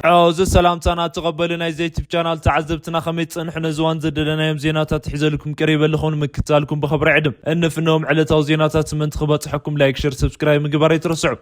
ዓወት ሰላምታና ተቐበሉ ናይ ዩቲዩብ ቻናል ተዓዘብትና፣ ከመይ ትጸንሑ? ነዚ እዋን ዘደለናዮም ዜናታት ሒዘልኩም ቀሪበ ኣለኹ፣ ንምክትታልኩም ብኽብሪ ዕድም። እንፍነዎም ዕለታዊ ዜናታት ምእንቲ ክበጽሐኩም ላይክ፣ ሸር፣ ሰብስክራይብ ምግባር ኣይትረስዑ።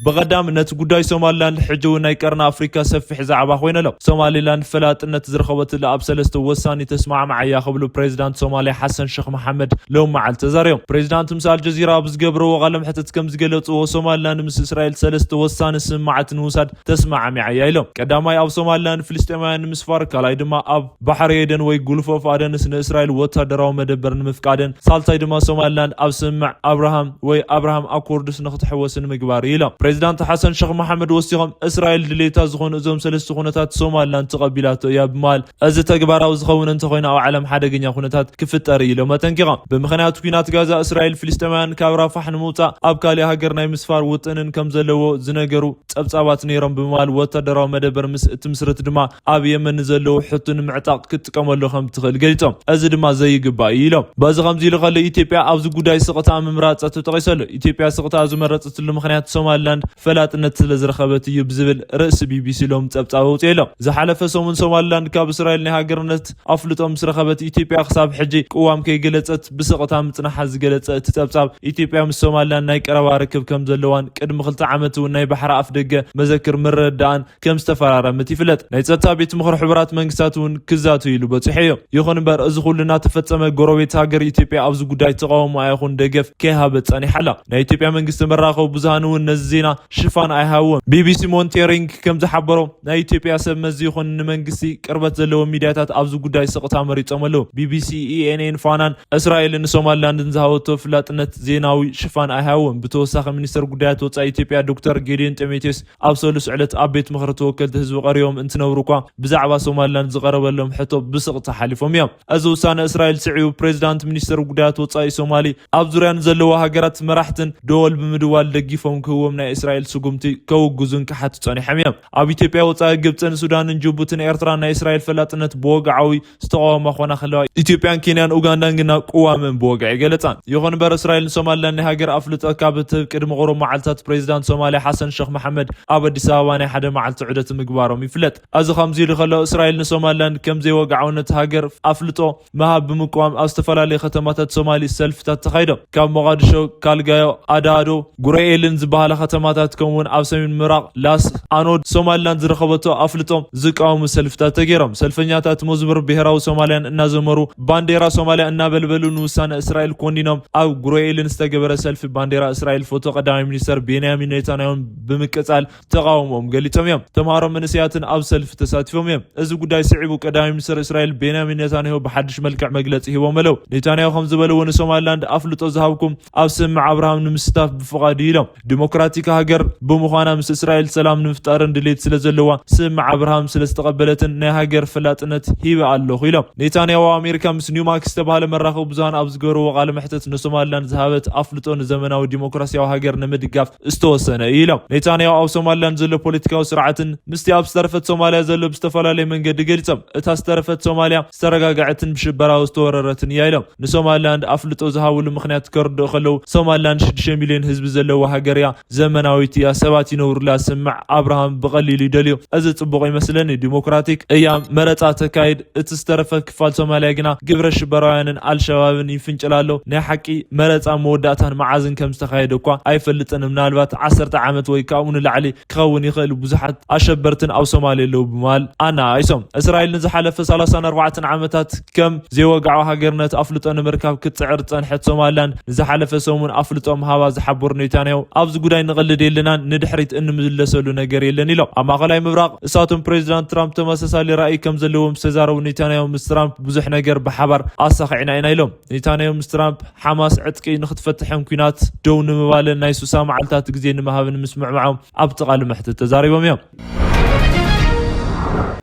ብቐዳምነት ጉዳይ ሶማሊላንድ ሕጂ እውን ናይ ቀርኒ ኣፍሪካ ሰፊሕ ዛዕባ ኮይኑ ኣሎ። ሶማሊላንድ ፈላጥነት ዝረኸበትሉ ኣብ ሰለስተ ወሳኒ ተስማዕማዓያ ክብሉ ፕሬዚዳንት ሶማሊያ ሓሰን ሸኽ መሓመድ ሎም መዓልቲ ተዛሪቦም። ፕሬዚዳንት ምስ ኣልጀዚራ ኣብ ዝገብርዎ ቃለ መሕትት ከም ዝገለፅዎ፣ ሶማሊላንድ ምስ እስራኤል ሰለስተ ወሳኒ ስምምዓት ንምውሳድ ተስማዕሚዓያ ኢሎም። ቀዳማይ ኣብ ሶማሊላንድ ፍልስጤማውያን ንምስፋር፣ ካልኣይ ድማ ኣብ ባሕሪ ኤደን ወይ ጉልፍ ኦፍ ኣደንስ ንእስራኤል ወታደራዊ መደበር ንምፍቃደን፣ ሳልሳይ ድማ ሶማሊላንድ ኣብ ስምምዕ ኣብርሃም ወይ ኣብርሃም ኣኮርድስ ንክትሕወስ ንምግባር እዩ ኢሎም። ፕሬዚዳንት ሓሰን ሸኽ መሓመድ ወሲኾም፣ እስራኤል ድሌታ ዝኾኑ እዞም ሰለስተ ኩነታት ሶማሊላንድ ተቐቢላቶ እያ ብምባል፣ እዚ ተግባራዊ ዝኸውን እንተኾይኑ ኣብ ዓለም ሓደገኛ ኩነታት ክፍጠር እዩ ኢሎም ኣጠንቂቖም። ብምኽንያት ኲናት ጋዛ እስራኤል ፍልስጤማውያን ካብ ራፋሕ ንምውፃእ ኣብ ካሊእ ሃገር ናይ ምስፋር ውጥንን ከም ዘለዎ ዝነገሩ ጸብጻባት ነይሮም ብምባል፣ ወታደራዊ መደበር ምስ እትምስርት ድማ ኣብ የመን ንዘለዉ ሕቱ ንምዕጣቕ ክትጥቀመሉ ከም ትኽእል ገሊጾም። እዚ ድማ ዘይግባእ እዩ ኢሎም። በዚ ከምዚ ኢሉ ከሎ፣ ኢትዮጵያ ኣብዚ ጉዳይ ስቕታ ምምራጻ ተጠቒሱ ኣሎ። ኢትዮጵያ ስቕታ ዝመረጸትሉ ምኽንያት ሶማሊላንድ ፈላጥነት ስለ ዝረኸበት እዩ ብዝብል ርእሲ ቢቢሲ ሎም ጸብጻብ ኣውጺኡ ኣሎ። ዝሓለፈ ሰሙን ሶማሊላንድ ካብ እስራኤል ናይ ሃገርነት ኣፍልጦ ምስ ረኸበት፣ ኢትዮጵያ ክሳብ ሕጂ ቅዋም ከይገለጸት ብስቕታ ምጽናሓ ዝገለጸ እቲ ጸብጻብ፣ ኢትዮጵያ ምስ ሶማሊላንድ ናይ ቀረባ ርክብ ከም ዘለዋን ቅድሚ ክልተ ዓመት እውን ናይ ባሕሪ ኣፍ ደገ መዘክር ምርድዳእን ከም ዝተፈራረመት ይፍለጥ። ናይ ጸጥታ ቤት ምኽሪ ሕቡራት መንግስታት እውን ክዛተይሉ በጺሑ እዩ። ይኹን እምበር፣ እዚ ኩሉ እናተፈጸመ፣ ጎረቤት ሃገር ኢትዮጵያ ኣብዚ ጉዳይ ተቃውሞ ኣይኹን ደገፍ ከይሃበት ጸኒሓ ኣላ። ናይ ኢትዮጵያ መንግስቲ መራኸቢ ብዙሃን እውን ነዚ ዜና ሽፋን ኣይሃብዎን። ቢቢሲ ሞኒተሪንግ ከም ዝሓበሮ፣ ናይ ኢትዮጵያ ሰብ መዚ ይኹን ንመንግስቲ ቅርበት ዘለዎም ሚድያታት ኣብዚ ጉዳይ ስቕታ መሪጾም ኣለዉ። ቢቢሲ፣ ኢኤንኤን፣ ፋናን እስራኤልን ሶማሊላንድን ዝሃበቶ ፍላጥነት ዜናዊ ሽፋን ኣይሃብዎን። ብተወሳኺ፣ ሚኒስተር ጉዳያት ወጻኢ ኢትዮጵያ ዶክተር ጌዲዮን ጢሞቴዎስ ኣብ ሰሉስ ዕለት ኣብ ቤት ምኽሪ ተወከልቲ ህዝቢ ቀሪቦም እንትነብሩ እኳ፣ ብዛዕባ ሶማሊላንድ ዝቐረበሎም ሕቶ ብስቕታ ሓሊፎም እዮም። እዚ ውሳነ እስራኤል ስዒቡ፣ ፕሬዚዳንት ሚኒስተር ጉዳያት ወጻኢ ሶማሊ ኣብ ዙርያ ንዘለዋ ሃገራት መራሕትን ደወል ብምድዋል ደጊፎም ክህቦም ናይ እስራኤል ስጉምቲ ከውግዙን ክሓቱ ጸኒሖም እዮም። ኣብ ኢትዮጵያ ወጻኢ ግብጽን ሱዳንን ጅቡትን ኤርትራን ናይ እስራኤል ፈላጥነት ብወግዓዊ ዝተቃወማ ክኾና ከለዋ፣ ኢትዮጵያን ኬንያን ኡጋንዳን ግና ቅዋመን ብወግዒ ገለጻን። ይኹን እምበር፣ እስራኤል ንሶማሊላንድ ናይ ሃገር ኣፍልጦ ካብ እትህብ ቅድሚ ቁሩብ መዓልታት ፕሬዚዳንት ሶማሊያ ሓሰን ሸኽ መሓመድ ኣብ ኣዲስ ኣበባ ናይ ሓደ መዓልቲ ዑደት ምግባሮም ይፍለጥ። እዚ ከምዚ ኢሉ ከሎ፣ እስራኤል ንሶማሊላንድ ከም ዘይወግዓውነት ሃገር ኣፍልጦ ምሃብ ብምቅዋም ኣብ ዝተፈላለዩ ከተማታት ሶማሊ ሰልፍታት ተኻይዶም። ካብ ሞቃዲሾ፣ ካልጋዮ፣ ኣዳዶ፣ ጉረኤልን ዝበሃላ ከተማታት፣ ከምኡውን ኣብ ሰሜን ምብራቕ ላስ ኣኖድ ሶማሊላንድ ዝረኸበቶ ኣፍልጦ ዝቃወሙ ሰልፍታት ተገይሮም። ሰልፈኛታት መዝሙር ብሄራዊ ሶማሊያን እናዘመሩ፣ ባንዴራ ሶማሊያ እናበልበሉ ንውሳነ እስራኤል ኮኒኖም። ኣብ ጉረኤልን ዝተገበረ ሰልፊ ባንዴራ እስራኤል፣ ፎቶ ቀዳማይ ሚኒስተር ቤንያሚን ኔታንያሁን ብምቅጻል ተቃውሞኦም ገሊጾም እዮም። ተምሃሮ መንእሰያትን ኣብ ሰልፊ ተሳቲፎም እዮም። እዚ ጉዳይ ስዒቡ ቀዳማይ ሚኒስተር እስራኤል ቤንያሚን ኔታንያሁ ብሓድሽ መልክዕ መግለጺ ሂቦም ኣለዉ። ኔታንያሁ ከም ዝበልዎ፣ ንሶማሊላንድ ኣፍልጦ ዝሃብኩም ኣብ ስምምዕ ኣብርሃም ንምስታፍ ብፍቓድ እዩ ኢሎም። ዲሞክራቲክ ሃገር ብምዃና ምስ እስራኤል ሰላም ንምፍጣርን ድሌት ስለ ዘለዋ፣ ስምምዕ ኣብርሃም ስለ ዝተቐበለትን ናይ ሃገር ፈላጥነት ሂበ ኣለኹ ኢሎም። ኔታንያሁ ኣሜሪካ ምስ ኒውማክ ዝተባህለ መራኸቢ ብዙሃን ኣብ ዝገበርዎ ቃለ መሕተት፣ ንሶማሊላንድ ዝሃበት ኣፍልጦ ንዘመናዊ ዲሞክራሲያዊ ሃገር ንምድጋፍ ዝተወሰነ እዩ ኢሎም። ኔታንያሁ ኣብ ሶማሊላንድ ዘሎ ፖለቲካዊ ስርዓትን ምስቲ ኣብ ዝተረፈት ሶማሊያ ዘሎ ብዝተፈላለየ መንገዲ ገሊጾም። እታ ዝተረፈት ሶማሊያ ዝተረጋግዐትን ብሽበራዊ ዝተወረረትን እያ ኢሎም። ንሶማሊላንድ ኣፍልጦ ዝሃብሉ ምኽንያት ከርድኡ ከለዉ፣ ሶማሊላንድ ሽዱሽተ ሚልዮን ህዝቢ ዘለዋ ሃገር እያ፣ ዘመናዊት እያ፣ ሰባት ይነብሩላ። ስምምዕ ኣብርሃም ብቐሊሉ ይደልዮ። እዚ ጽቡቕ ይመስለኒ። ዲሞክራቲክ እያ፣ መረጻ ተካይድ፣ እቲ ዝተረፈ ክፋል ሶማሊያ ግና ግብረ ሽበራውያንን ኣልሸባብን ይፍንጭል ኣሎ። ናይ ሓቂ መረጻ መወዳእታን መዓዝን ከም ዝተኻየደ እኳ ኣይፈልጥን። ምናልባት ዓሰርተ ዓመት ወይ ካብኡ ንላዕሊ ክኸውን ይኽእል። ብዙሓት ኣሸበርትን ኣብ ሶማልያ ኣለዉ ብምባል ኣነኣኢሶም። እስራኤል ንዝሓለፈ ሰላሳን ኣርባዕተን ዓመታት ከም ዘይወግዓዊ ሃገርነት ኣፍልጦ ንምርካብ ክትጽዕር ዝጸንሐት ሶማሊላንድ፣ ንዝሓለፈ ሰሙን ኣፍልጦ ምሃባ ዝሓበሩ ኔታንያሁ፣ ኣብዚ ጉዳይ ንቕልድ የለናን፣ ንድሕሪት እንምለሰሉ ነገር የለን ኢሎም። ኣብ ማእኸላይ ምብራቕ እሳቶም ፕሬዚዳንት ትራምፕ ተመሳሳሊ ራእይ ከም ዘለዎም ዝተዛረቡ ኔታንያሁ፣ ምስ ትራምፕ ብዙሕ ነገር ብሓባር ኣሳኺዕና ኢና ኢሎም። ኔታንያሁ ምስ ትራምፕ ሓማስ ዕጥቂ ንክትፈትሕን ኲናት ደው ንምባልን ናይ ሱሳ መዓልታት ግዜ ንምሃብን ምስምዕማዖም ኣብቲ ቃለ መሕትት ተዛሪቦም እዮም።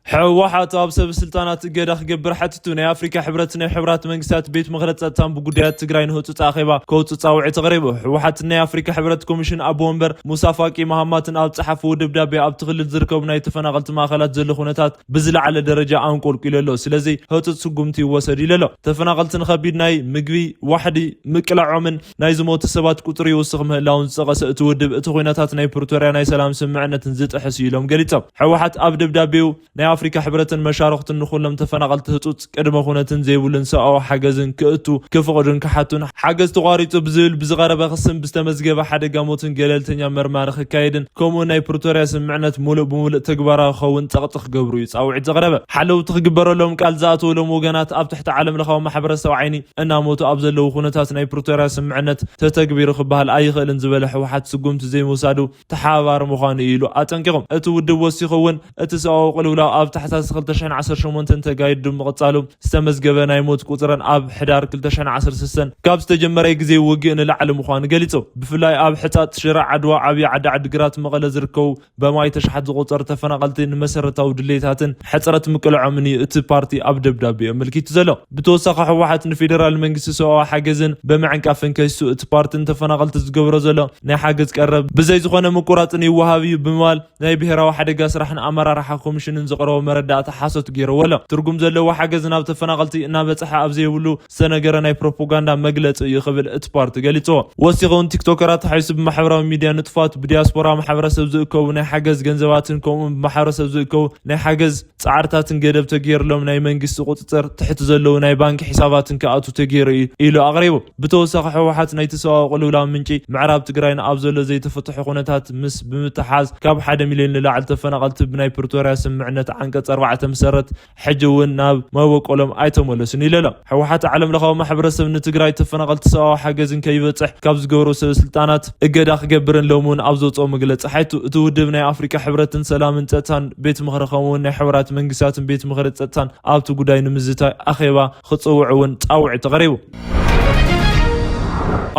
ህወሓት ኣብ ሰብ ስልጣናት እገዳ ክገብር ሓቲቱ። ናይ ኣፍሪካ ሕብረት ናይ ሕቡራት መንግስታት ቤት ምኽሪ ጸጥታን ብጉዳያት ትግራይ ንህጹጽ ኣኼባ ከውጽእ ጻውዒት ኣቕሪቡ። ህወሓት ናይ ኣፍሪካ ሕብረት ኮሚሽን ኣቦ ወንበር ሙሳ ፋቂ መሃማትን ኣብ ጸሓፍዎ ደብዳቤ ኣብቲ ክልል ዝርከቡ ናይ ተፈናቐልቲ ማእኸላት ዘሎ ኩነታት ብዝለዓለ ደረጃ ኣንቆልቂሉ ኣሎ። ስለዚ ህጹጽ ስጉምቲ ይወሰድ ኢሉ ኣሎ። ተፈናቐልቲ ንኸቢድ ናይ ምግቢ ዋሕዲ ምቅላዖምን ናይ ዝሞቱ ሰባት ቁጽሪ ይውስኽ ምህላውን ዝጠቐሰ እቲ ውድብ፣ እቲ ኩነታት ናይ ፕሪቶርያ ናይ ሰላም ስምምዕነትን ዝጥሕስ እዩ ኢሎም ገሊጾም። ህወሓት ኣብ ደብዳቤኡ ናይ ኣፍሪካ ሕብረትን መሻርኽቱን ንኹሎም ተፈናቐልቲ ህጹጽ ቅድመ ኩነትን ዘይብሉን ሰብኣዊ ሓገዝን ክእቱ ክፍቕዱን ክሓቱን ሓገዝ ተቋሪጹ ብዝብል ብዝቐረበ ክስን ብዝተመዝገበ ሓደጋ ሞትን ገለልተኛ መርማሪ ክካየድን ከምኡ ናይ ፕሪቶርያ ስምምዕነት ሙሉእ ብሙሉእ ተግባራዊ ክኸውን ጸቕጢ ክገብሩ እዩ ጻውዒት ዘቕረበ። ሓለውቲ ክግበረሎም ቃል ዝኣተወሎም ወገናት ኣብ ትሕቲ ዓለም ለኻዊ ማሕበረሰብ ዓይኒ እናሞቱ ኣብ ዘለዉ ኩነታት ናይ ፕሪቶርያ ስምምዕነት ተተግቢሩ ክበሃል ኣይኽእልን ዝበለ ህወሓት ስጉምቲ ዘይምውሳዱ ተሓባባሪ ምዃኑ እዩ ኢሉ ኣጠንቂቑ። እቲ ውድብ ወሲኹ እውን እቲ ሰብኣዊ ቅልውላው ኣብ ታሕሳስ ክልተ ሽሕን ዓሰርተ ሸሞንተን ተጋይዱ ብምቕጻሉ ዝተመዝገበ ናይ ሞት ቁጽረን ኣብ ሕዳር ክልተ ሽሕን ዓሰርተ ሰለስተን ካብ ዝተጀመረ ግዜ ውግእ ንላዕሊ ምዃኑ ገሊጹ። ብፍላይ ኣብ ሕጻጥ ሽረ ዓድዋ፣ ዓብዪ ዓዲ ዓዲግራት፣ መቐለ ዝርከቡ በማይ ተሽሓት ዝቑጸሩ ተፈናቐልቲ ንመሰረታዊ ድሌታትን ሕጽረት ምቅልዖምን እዩ እቲ ፓርቲ ኣብ ደብዳቤ ኣመልኪቱ ዘሎ። ብተወሳኺ ህወሓት ንፌደራል መንግስቲ ሰብኣዊ ሓገዝን ብምዕንቃፍን ከሲሱ፣ እቲ ፓርቲ ንተፈናቐልቲ ዝገብሮ ዘሎ ናይ ሓገዝ ቀረብ ብዘይ ዝኾነ ምቁራጽን ይወሃብ እዩ ብምባል ናይ ብሔራዊ ሓደጋ ስራሕን ኣመራርሓ ኮሚሽንን ዘቕረቦ መረዳእታ ሓሶት ገይርዎ ኣሎ። ትርጉም ዘለዎ ሓገዝ ናብ ተፈናቐልቲ እናበጽሐ ኣብ ዘይብሉ ዝተነገረ ናይ ፕሮፓጋንዳ መግለጺ እዩ ክብል እቲ ፓርቲ ገሊጽዎ። ወሲኹ እውን ቲክቶከራት ተሓይሱ ብማሕበራዊ ሚድያ ንጥፋት ብዲያስፖራ ማሕበረሰብ ዝእከቡ ናይ ሓገዝ ገንዘባትን ከምኡ ብማሕበረሰብ ዝእከቡ ናይ ሓገዝ ጻዕርታትን ገደብ ተገይርሎም ናይ መንግስቲ ቁጽጽር ትሕቲ ዘለዉ ናይ ባንክ ሒሳባትን ክኣቱ ተገይሩ እዩ ኢሉ ኣቕሪቡ። ብተወሳኺ ህወሓት ናይቲ ሰብኣዊ ቅልውላው ምንጪ ምዕራብ ትግራይን ኣብ ዘሎ ዘይተፈትሐ ኩነታት ምስ ብምትሓዝ ካብ ሓደ ሚልዮን ንላዕሊ ተፈናቐልቲ ብናይ ፕሪቶርያ ስምምዕነት ዓንቀጽ ኣርባዕተ መሰረት ሕጂ እውን ናብ መበቆሎም ኣይተመለሱን ኢሉ ኣሎ። ህወሓት ዓለም ለኻዊ ማሕበረሰብ ንትግራይ ተፈናቐልቲ ሰብኣዊ ሓገዝን ከይበጽሕ ካብ ዝገብሩ ሰብ ስልጣናት እገዳ ክገብርን ሎሚ እውን ኣብ ዘውፅኦ መግለፂ ሓይቱ እቲ ውድብ ናይ ኣፍሪካ ሕብረትን ሰላምን ጸጥታን ቤት ምኽሪ ከምኡ እውን ናይ ሕቡራት መንግስታትን ቤት ምኽሪ ጸጥታን ኣብቲ ጉዳይ ንምዝታይ ኣኼባ ክጽውዕ እውን ጻውዒት ተቐሪቡ።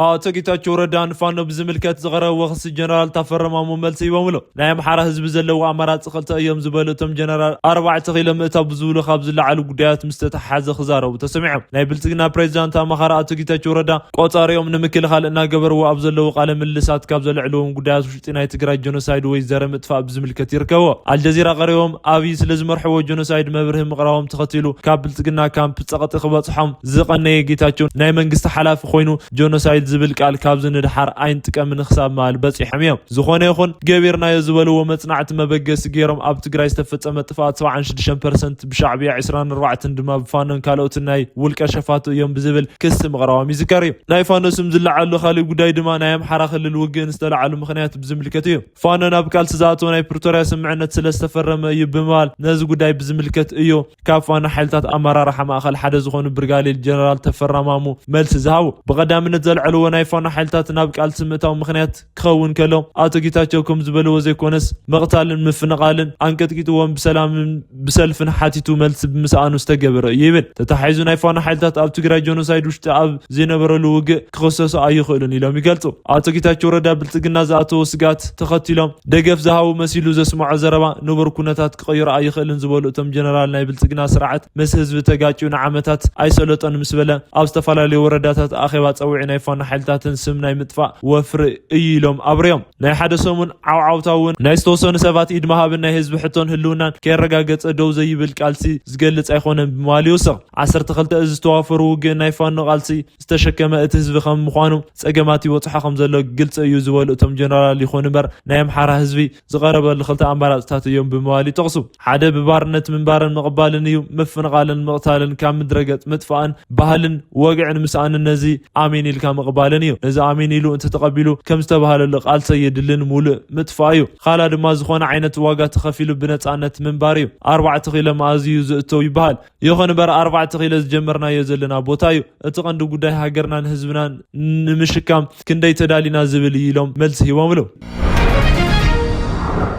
ኣቶ ጌታቸው ረዳ ንፋኖ ብዝምልከት ዝቐረበ ክሲ ጀነራል ታፈረ ማሞ መልሲ ሂቦምሉ። ናይ ኣምሓራ ህዝቢ ዘለዎ ኣማራፂ ክልተ እዮም ዝበሉ እቶም ጀነራል፣ ኣርባዕተ ኪሎ ምእታው ብዝብሉ ካብ ዝለዓሉ ጉዳያት ምስ ተተሓሓዘ ክዛረቡ ተሰሚዖም። ናይ ብልጽግና ፕሬዚዳንት ኣማኻሪ ኣቶ ጌታቸው ረዳ ቆጻሪኦም ንምክልኻል እናገበርዎ ኣብ ዘለዉ ቃለ ምልልሳት ካብ ዘልዕልዎም ጉዳያት ውሽጢ ናይ ትግራይ ጀኖሳይድ ወይ ዘረ ምጥፋእ ብዝምልከት ይርከቦ። ኣልጀዚራ ቀሪቦም ኣብይ ስለ ዝመርሕዎ ጀኖሳይድ መብርሂ ምቕራቦም ተኸቲሉ ካብ ብልጽግና ካምፕ ጸቕጢ ክበጽሖም ዝቐነየ ጌታቸው ናይ መንግስቲ ሓላፊ ኮይኑ ጀኖሳይድ ዝብል ቃል ካብዚ ንድሓር ኣይንጥቀምን ክሳብ ምባል በጺሖም እዮም። ዝኾነ ይኹን ገቢርናዮ ዝበልዎ መጽናዕቲ መበገሲ ገይሮም ኣብ ትግራይ ዝተፈጸመ ጥፍኣት ሰብዓን ሽዱሽተን ፐርሰንት ብሻዕብያ፣ ዕስራን ኣርባዕተን ድማ ብፋኖን ካልኦትን ናይ ውልቀ ሸፋቱ እዮም ብዝብል ክሲ ምቕራቦም ይዝከር እዩ። ናይ ፋኖ ስም ዝለዓሉ ካልእ ጉዳይ ድማ ናይ ኣምሓራ ክልል ውግእን ዝተለዓሉ ምኽንያት ብዝምልከት እዩ። ፋኖ ናብ ቃልሲ ዝኣተወ ናይ ፕሪቶርያ ስምምዕነት ስለ ዝተፈረመ እዩ ብምባል ነዚ ጉዳይ ብዝምልከት እዩ ካብ ፋኖ ሓይልታት ኣመራርሓ ማእኸል ሓደ ዝኾኑ ብርጋዴር ጀነራል ተፈራ ማሞ መልሲ ዝሃቡ። ብቐዳምነት ዘልዐልዎ ናይ ፋኖ ሓይልታት ናብ ቃልሲ ምእታው ምኽንያት ክኸውን ከሎ ኣቶ ጌታቸው ከም ዝበልዎ ዘይኮነስ ምቕታልን ምፍንቓልን ኣንቀጥቂጥዎም ብሰላምን ብሰልፍን ሓቲቱ መልሲ ብምስኣኑ ዝተገበረ እዩ ይብል። ተታሒዙ ናይ ፋኖ ሓይልታት ኣብ ትግራይ ጀኖሳይድ ውሽጢ ኣብ ዘይነበረሉ ውግእ ክኽሰሱ ኣይኽእሉን ኢሎም ይገልጹ። ኣቶ ጌታቸው ረዳ ብልጽግና ዝኣተዎ ስግኣት ተኸቲሎም ደገፍ ዝሃቡ መሲሉ ዘስምዖ ዘረባ ንቡር ኩነታት ክቕይሮ ኣይኽእልን ዝበሉ እቶም ጀነራል ናይ ብልጽግና ስርዓት ምስ ህዝቢ ተጋጭዩ ንዓመታት ኣይሰለጦን ምስ በለ ኣብ ዝተፈላለዩ ወረዳታት ኣኼባ ጸዊዑ ናይ ፋኖ ሓይልታትን ስም ናይ ምጥፋእ ወፍሪ እዩ ኢሎም ኣብርዮም። ናይ ሓደ ሰሙን ዓውዓውታ እውን ናይ ዝተወሰኑ ሰባት ኢድ ምሃብን ናይ ህዝቢ ሕቶን ህልውናን ከየረጋገጸ ደው ዘይብል ቃልሲ ዝገልጽ ኣይኮነን ብምባል ይውስኽ። ዓሰርተ ክልተ እዝ ዝተዋፈሩ ውግእ ናይ ፋኖ ቃልሲ ዝተሸከመ እቲ ህዝቢ ከም ምዃኑ ጸገማት ይበጽሖ ከም ዘሎ ግልጺ እዩ ዝበሉ እቶም ጀነራል፣ ይኹን እምበር ናይ ኣምሓራ ህዝቢ ዝቐረበሉ ክልተ ኣማራጽታት እዮም ብምባል ይጠቕሱ። ሓደ ብባርነት ምንባርን ምቕባልን እዩ። ምፍንቓልን ምቕታልን ካብ ምድረገጽ ምጥፋእን ባህልን ወግዕን ምስኣንን ነዚ ኣሜን ኢልካ ምቕባልን እዩ። ነዚ ኣሜን ኢሉ እንተተቐቢሉ ከም ዝተባህለሉ ቃልሲ የድልን ሙሉእ ምጥፋእ እዩ። ካላ ድማ ዝኾነ ዓይነት ዋጋ ተኸፊሉ ብነጻነት ምንባር እዩ። ኣርባዕተ ኪሎ መኣዝ እዩ ዝእተው ይበሃል። ይኹን እምበር ኣርባዕተ ኪሎ ዝጀመርናዮ ዘለና ቦታ እዩ። እቲ ቀንዲ ጉዳይ ሃገርናን ህዝብናን ንምሽካም ክንደይ ተዳሊና ዝብል እዩ ኢሎም መልሲ ሂቦምሉ።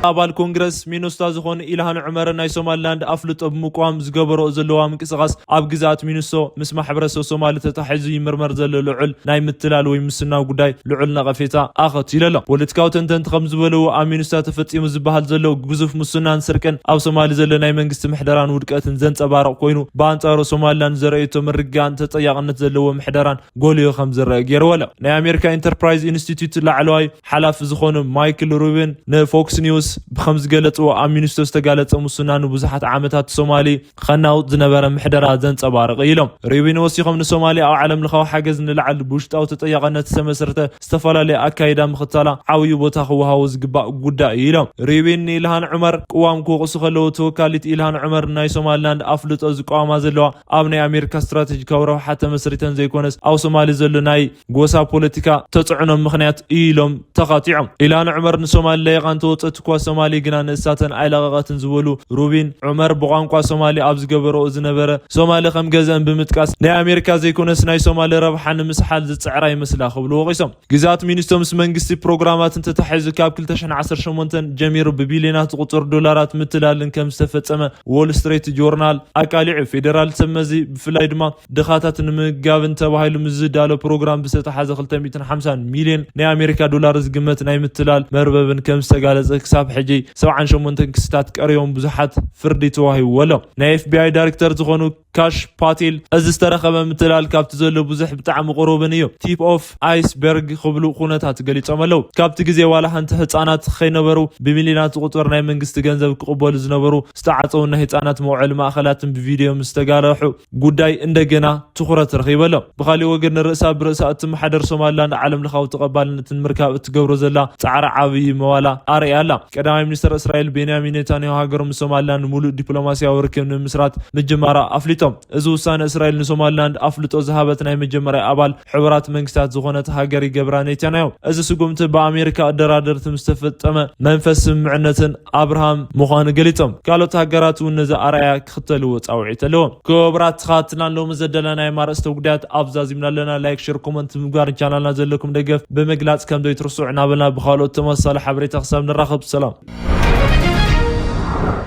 ኣባል ኮንግረስ ሚኒሶታ ዝኾነ ኢልሃን ዑመር ናይ ሶማሊላንድ ኣፍልጦ ብምቋም ዝገበሮ ዘለዋ ምንቅስቃስ ኣብ ግዛት ሚኒሶ ምስ ማሕበረሰብ ሶማሊ ተታሒዙ ይምርመር ዘሎ ልዑል ናይ ምትላል ወይ ምስናው ጉዳይ ልዑል ነቐፌታ ኣኸቲሉ ኣሎ። ፖለቲካዊ ተንተንቲ ከም ዝበለዎ ኣብ ሚኒሶታ ተፈጺሙ ዝበሃል ዘሎ ግዙፍ ሙስናን ስርቅን ኣብ ሶማሊ ዘሎ ናይ መንግስቲ ምሕደራን ውድቀትን ዘንጸባርቕ ኮይኑ ብኣንጻሩ ሶማሊላንድ ዘርእየቶ ምርግጋእን ተጠያቕነት ዘለዎ ምሕደራን ጎሊሁ ከም ዝረአ ገይርዎ ኣሎ። ናይ ኣሜሪካ ኢንተርፕራይዝ ኢንስቲትዩት ላዕለዋይ ሓላፊ ዝኾኑ ማይክል ሩቢን ንፎክስ ኒውስ ከም ዝገለጽዎ ኣብ ሚኒሶታ ዝተጋለጸ ሙስና ንብዙሓት ዓመታት ሶማሊ ከናውጥ ዝነበረ ምሕደራ ዘንጸባርቕ ኢሎም። ሩቢን ወሲኾም ንሶማሊ ኣብ ዓለም ለኻዊ ሓገዝ ንላዕሊ ብውሽጣዊ ተጠያቐነት ዝተመስረተ ዝተፈላለየ ኣካይዳ ምኽታላ ዓብዩ ቦታ ክወሃቦ ዝግባእ ጉዳይ እዩ ኢሎም። ሩቢን ንኢልሃን ዑመር ቅዋም ክወቕሱ ከለዉ ተወካሊት ኢልሃን ዑመር ናይ ሶማሊላንድ ኣፍልጦ ዝቃወማ ዘለዋ ኣብ ናይ ኣሜሪካ ስትራቴጂካዊ ረብሓ ተመስሪተን ዘይኮነስ ኣብ ሶማሊ ዘሎ ናይ ጎሳ ፖለቲካ ተፅዕኖ ምኽንያት እዩ ኢሎም ተኻቲዖም። ኢልሃን ዑመር ንሶማሊ ለይቓን ተወፀት እኳ ሶማሊ ግና ንእሳተን ኣይለቐቐትን ዝበሉ ሩቢን ዑመር ብቋንቋ ሶማሊ ኣብ ዝገበረኦ ዝነበረ ሶማሊ ከም ገዘአን ብምጥቃስ ናይ ኣሜሪካ ዘይኮነስ ናይ ሶማሊ ረብሓ ንምስሓል ዝፅዕራ ይመስላ ክብሉ ወቒሶም። ግዛት ሚኒሶታ ምስ መንግስቲ ፕሮግራማትን ተታሒዙ ካብ ክልተ ሽሕን ዓሰርተ ሸሞንተን ጀሚሩ ብቢልዮናት ዝቑጸሩ ዶላራት ምትላልን ከም ዝተፈጸመ ዎል ስትሪት ጆርናል ኣቃሊዑ። ፌደራል ሰብ መዚ ብፍላይ ድማ ድኻታት ንምምጋብን ተባሂሉ ምስ ዝዳሎ ፕሮግራም ብዝተታሓዘ ክልተ ሚእትን ሓምሳን ሚልዮን ናይ ኣሜሪካ ዶላር ዝግመት ናይ ምትላል መርበብን ከም ዝተጋለጸ ክሳብ ሕጂ ሰብዓን ሸሞንተን ክስታት ቀሪቦም ብዙሓት ፍርዲ ተዋሂብዎ ኣሎ። ናይ ኤፍቢኣይ ዳይሬክተር ዝኾኑ ካሽ ፓቴል፣ እዚ ዝተረኸበ ምትላል ካብቲ ዘሎ ብዙሕ ብጣዕሚ ቁሩብን እዩ። ቲፕ ኦፍ ኣይስበርግ ክብሉ ኩነታት ገሊጾም ኣለዉ። ካብቲ ግዜ ዋላ ሓንቲ ህጻናት ከይነበሩ ብሚልዮናት ዝቑጸር ናይ መንግስቲ ገንዘብ ክቕበሉ ዝነበሩ ዝተዓጸዉ ናይ ህጻናት መውዐሊ ማእኸላትን ብቪድዮ ምስ ተጋረሑ ጉዳይ እንደገና ትኹረት ረኺቡ ኣሎ። ብኻሊእ ወገን ንርእሳ ብርእሳ እትመሓደር ሶማሊላንድ ዓለም ለኻዊ ተቐባልነት ንምርካብ እትገብሮ ዘላ ጻዕሪ ዓብዪ መዋላ ኣርእያ ኣላ። ቀዳማይ ሚኒስተር እስራኤል ቤንያሚን ኔታንያሁ ሃገሮም ምስ ሶማሊላንድ ምሉእ ዲፕሎማስያዊ ርክብ ንምስራት ምጅማራ ኣፍሊጦም። እዚ ውሳነ እስራኤል ንሶማሊላንድ ኣፍልጦ ዝሃበት ናይ መጀመርያ ኣባል ሕቡራት መንግስታት ዝኾነት ሃገር ይገብራ ኔታንያሁ። እዚ ስጉምቲ ብኣሜሪካ ኣደራደርቲ ምስ ተፈጸመ መንፈስ ስምምዕነትን ኣብርሃም ምዃኑ ገሊጾም። ካልኦት ሃገራት እውን ነዚ ኣርኣያ ክኽተልዎ ጻውዒት ኣለዎም። ክቡራት ተኸታተልትና ሎሚ ዘደለናዮም ኣርእስተ ጉዳያት ኣብዛ ዚምና ኣለና። ላይክ፣ ሼር፣ ኮመንት ምግባር ቻናልና ዘለኩም ደገፍ ብምግላጽ ከም ዘይትርስዑ እናበልና ብኻልኦት ተመሳሳሊ ሓበሬታ ክሳብ ንራኸብ ሰላም።